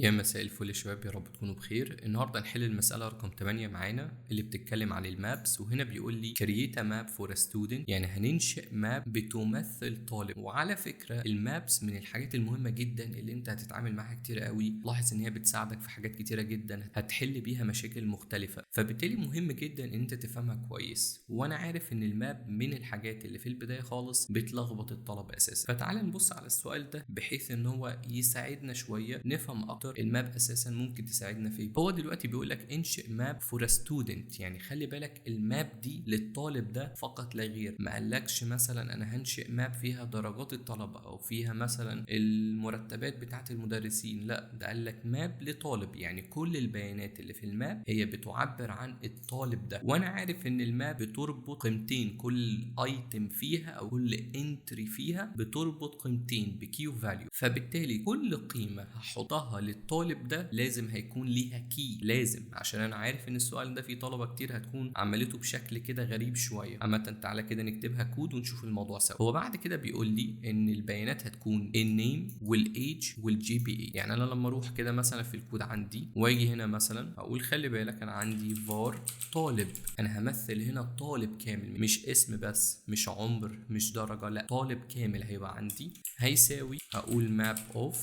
يا مساء الفل يا شباب، يا رب تكونوا بخير. النهارده هنحل المسألة رقم 8 معانا اللي بتتكلم عن ال maps، وهنا بيقول لي create a map for a student، يعني هننشئ map بتمثل طالب. وعلى فكرة ال maps من الحاجات المهمة جدا اللي انت هتتعامل معاها كتير قوي. لاحظ ان هي بتساعدك في حاجات كتيرة جدا، هتحل بيها مشاكل مختلفة، فبالتالي مهم جدا ان انت تفهمها كويس. وانا عارف ان ال map من الحاجات اللي في البداية خالص بتلخبط الطلبة اساسا، فتعال نبص على السؤال ده بحيث ان هو يساعدنا شوية نفهم اكتر ال map اساسا ممكن تساعدنا فيه. هو دلوقتي بيقول لك انشئ map for student، يعني خلي بالك ال map دي للطالب ده فقط لا غير. ما قالكش مثلا انا هنشئ map فيها درجات الطلبة او فيها مثلا المرتبات بتاعه المدرسين، لا ده قال لك map لطالب، يعني كل البيانات اللي في ال map هي بتعبر عن الطالب ده. وانا عارف ان ال map بتربط قيمتين، كل item فيها او كل entry فيها بتربط قيمتين ب key value، فبالتالي كل قيمة هحطها للطالب ده لازم هيكون ليها key، لازم، عشان انا عارف ان السؤال ده فيه طلبه كتير هتكون عملته بشكل كده غريب شوية. عامة تعالى كده نكتبها كود ونشوف الموضوع سوا. هو بعد كده بيقول لي ان البيانات هتكون ال name وال age وال GPA، يعني انا لما اروح كده مثلا في الكود عندي واجي هنا مثلا اقول خلي بالك انا عندي var طالب، انا همثل هنا طالب كامل، مش اسم بس، مش عمر، مش درجه، لا طالب كامل هيبقى عندي، هيساوي اقول map of،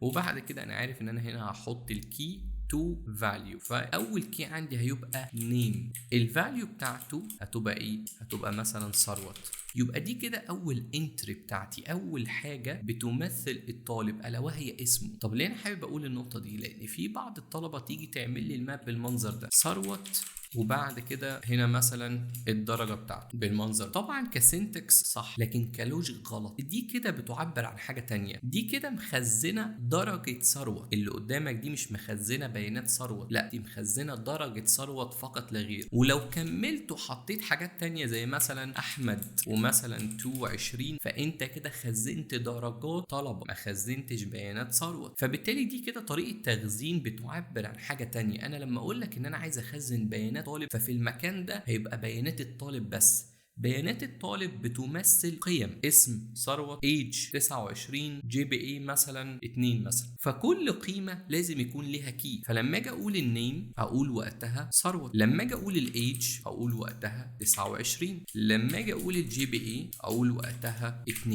وبعد كده انا عارف ان انا هنا هحط ال key to value، فاول key عندي هيبقى name، ال value بتاعته هتبقى ايه؟ هتبقى مثلا ثروت. يبقى دي كده اول entry بتاعتي، اول حاجة بتمثل الطالب الا وهي اسمه. طب ليه انا حابب اقول النقطة دي؟ لان في بعض الطلبة تيجي تعمل لي ال map بالمنظر ده، ثروت وبعد كده هنا مثلا الدرجة بتاعته بالمنظر. طبعا ك syntax صح، لكن ك logic غلط. دي كده بتعبر عن حاجة تانية، دي كده مخزنة درجه ثروت، اللي قدامك دي مش مخزنة بيانات ثروت، لا دي مخزنة درجه ثروت فقط لا غير. ولو كملت وحطيت حاجات تانية زي مثلا احمد ومثلا 22، فانت كده خزنت درجات طلبه، ما خزنتش بيانات ثروت. فبالتالي دي كده طريقه تخزين بتعبر عن حاجة تانية. انا لما اقول لك ان انا عايز اخزن بيانات طالب، ففي المكان ده هيبقى بيانات الطالب بس. بيانات الطالب بتمثل قيم، اسم ثروت، age 29، GPA مثلا 2 مثلا، فكل قيمة لازم يكون ليها key. فلما اجي اقول ال name اقول وقتها ثروت، لما اجي اقول ال age اقول وقتها 29، لما اجي اقول ال GPA اقول وقتها 2،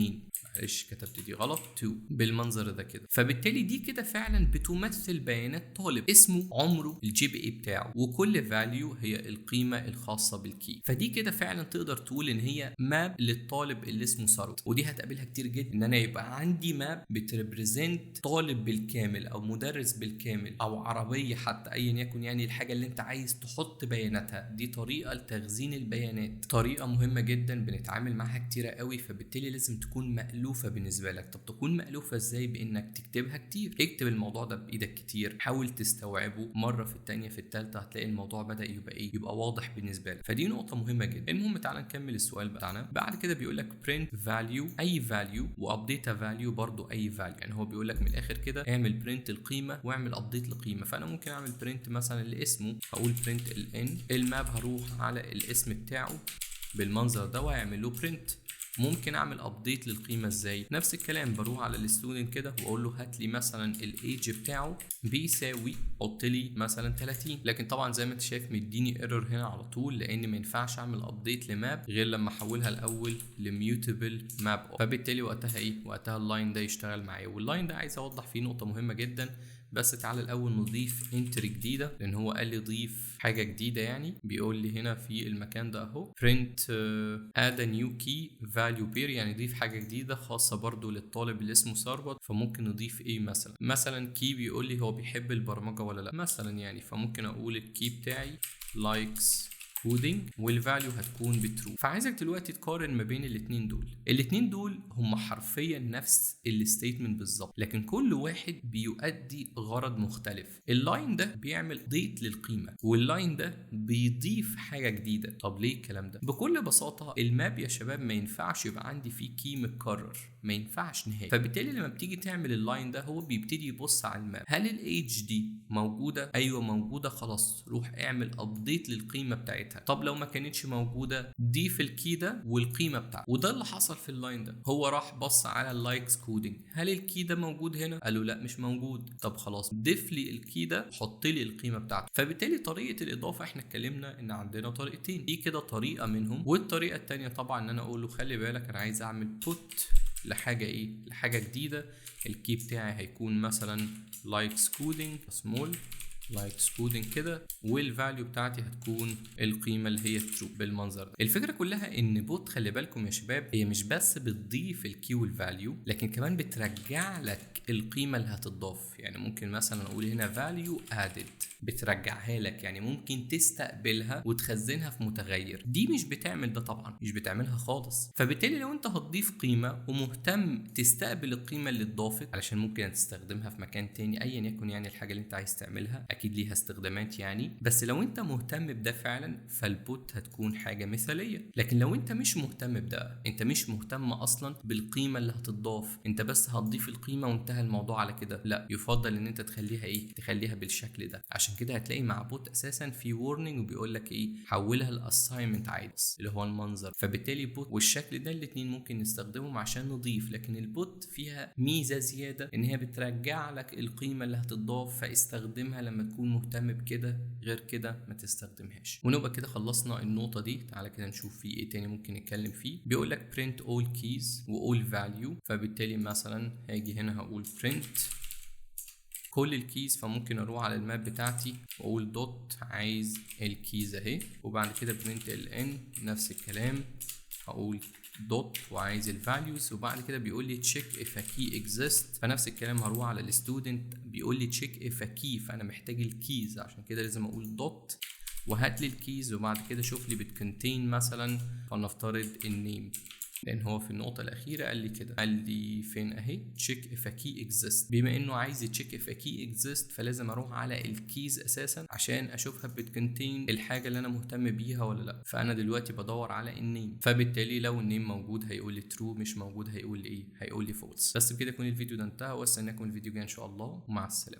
معلش كتبت دي غلط، 2 بالمنظر ده كده. فبالتالي دي كده فعلا بتمثل بيانات طالب، اسمه، عمره، ال GPA بتاعه، وكل value هي القيمة الخاصة بال key. فدي كده فعلا تقدر تقول ان هي map للطالب اللي اسمه ثروت. ودي هتقابلها كتير جدا، ان انا يبقى عندي map بت represent طالب بالكامل او مدرس بالكامل او عربية حتى، ايا يكن يعني الحاجة اللي انت عايز تحط بياناتها. دي طريقه لتخزين البيانات، طريقه مهمة جدا بنتعامل معاها كتير قوي، فبالتالي لازم تكون مألوفة بالنسبة لك. طب تكون مألوفة ازاي؟ بانك تكتبها كتير، اكتب الموضوع ده بايدك كتير، حاول تستوعبه مرة في الثانية في الثالثة، هتلاقي الموضوع بدأ يبقى ايه، يبقى واضح بالنسبة لك. فدي نقطة مهمة جدا. المهم تعالى نكمل السؤال بتاعنا. بعد كده بيقول لك print value اي value و update value برضو اي value، يعني هو بيقول لك من الاخر كده اعمل print القيمة واعمل update لقيمة. فانا ممكن اعمل print مثلا لاسمه، اقول print ln ال map، هروح على الاسم بتاعه بالمنظر ده واعمل له print. ممكن اعمل update للقيمة ازاي؟ نفس الكلام، بروح على ال student كده واقول له هات لي مثلا ال age بتاعه بيساوي، حط لي مثلا 30. لكن طبعا زي ما انت شايف مديني error هنا على طول، لان ما ينفعش اعمل update ل map غير لما احولها الاول ل mutable map. فبالتالي وقتها ايه؟ وقتها ال line ده يشتغل معايا. وال line ده عايز اوضح فيه نقطة مهمة جدا، بس تعالى الاول نضيف entry جديدة، لان هو قال لي ضيف حاجة جديدة. يعني بيقول لي هنا في المكان ده اهو print add a new key value pair، يعني ضيف حاجة جديدة خاصة برضو للطالب اللي اسمه ثروت. فممكن نضيف ايه مثلا؟ مثلا key بيقول لي هو بيحب البرمجة ولا لا مثلا يعني، فممكن اقول ال key بتاعي likes coding وال value هتكون ب true. فعايزك دلوقتي تقارن ما بين الاثنين دول. الاثنين دول هم حرفيا نفس ال statement بالظبط، لكن كل واحد بيؤدي غرض مختلف. ال line ده بيعمل update للقيمة، وال line ده بيضيف حاجة جديدة. طب ليه الكلام ده؟ بكل بساطة ال map يا شباب ما ينفعش يبقى عندي فيه key متكرر، ما ينفعش نهائي. فبالتالي لما بتيجي تعمل ال line ده هو بيبتدي يبص على ال map، هل ال age دي موجودة؟ ايوه موجودة، خلاص روح اعمل update للقيمة بتاعتها. طب لو ما كانتش موجودة ضيف ال key ده والقيمة بتاعته. وده اللي حصل في ال line ده، هو راح بص على ال likes coding، هل ال key ده موجود هنا؟ قالوا لا مش موجود. طب خلاص ضيف لي ال key ده، حط لي القيمة بتاعته. فبالتالي طريقه الاضافة احنا اتكلمنا ان عندنا طريقتين، دي كده طريقه منهم، والطريقة الثانية طبعا ان انا اقول له خلي بالك انا عايز اعمل put لحاجة ايه؟ لحاجة جديدة. ال key بتاعي هيكون مثلا likes coding small likes coding كده، وال value بتاعتي هتكون القيمة اللي هي true بالمنظر ده. الفكرة كلها ان put خلي بالكم يا شباب هي مش بس بتضيف ال key وال value، لكن كمان بترجع لك القيمة اللي هتضاف. يعني ممكن مثلا اقول هنا value added، بترجعها لك، يعني ممكن تستقبلها وتخزنها في متغير. دي مش بتعمل ده طبعا، مش بتعملها خالص. فبالتالي لو انت هتضيف قيمة ومهتم تستقبل القيمة اللي اتضافت علشان ممكن تستخدمها في مكان تاني ايا يكن، يعني الحاجة اللي انت عايز تعملها اكيد ليها استخدامات يعني، بس لو انت مهتم بده فعلا فال put هتكون حاجة مثاليه. لكن لو انت مش مهتم بده، انت مش مهتم اصلا بالقيمة اللي هتضاف، انت بس هتضيف القيمة وانتهى الموضوع على كده، لا يفضل ان انت تخليها ايه؟ تخليها بالشكل ده. عشان كده هتلاقي مع put اساسا في warning وبيقول لك ايه؟ حولها ل assignment عادي اللي هو المنظر. فبالتالي put والشكل ده الاثنين ممكن نستخدمهم عشان نضيف، لكن ال put فيها ميزة زيادة ان هي بترجع لك القيمة اللي هتضاف، فاستخدمها لما تكون مهتم بكده، غير كده ما تستخدمهاش. ونبقى كده خلصنا النقطة دي. تعالى كده نشوف في ايه تاني ممكن نتكلم فيه. بيقول لك print all keys و all value، فبالتالي مثلا هاجي هنا هقول print كل ال keys، فممكن اروح على ال map بتاعتي واقول dot عايز ال keys اهي، وبعد كده print ln نفس الكلام، هقول dot وعايز ال values، وبعد كده بيقول لي check if a key exists، فنفس الكلام هروح على ال student بيقول لي check if a key، فانا محتاج ال keys، عشان كده لازم اقول dot وهات لي ال keys، وبعد كده شوف لي بت contain مثلا فلنفترض ال name، لان هو في النقطة الاخيرة قال لي كده، قال لي فين اهي check if a key exists. بما انه عايز check if a key exists فلازم اروح على ال keys اساسا عشان اشوفها بت contain الحاجة اللي انا مهتم بيها ولا لا. فانا دلوقتي بدور على ال name، فبالتالي لو ال name موجود هيقول لي true، مش موجود هيقول لي ايه؟ هيقول لي false. بس بكده يكون الفيديو ده انتهى، واستناكم الفيديو الجاي ان شاء الله، ومع السلامة.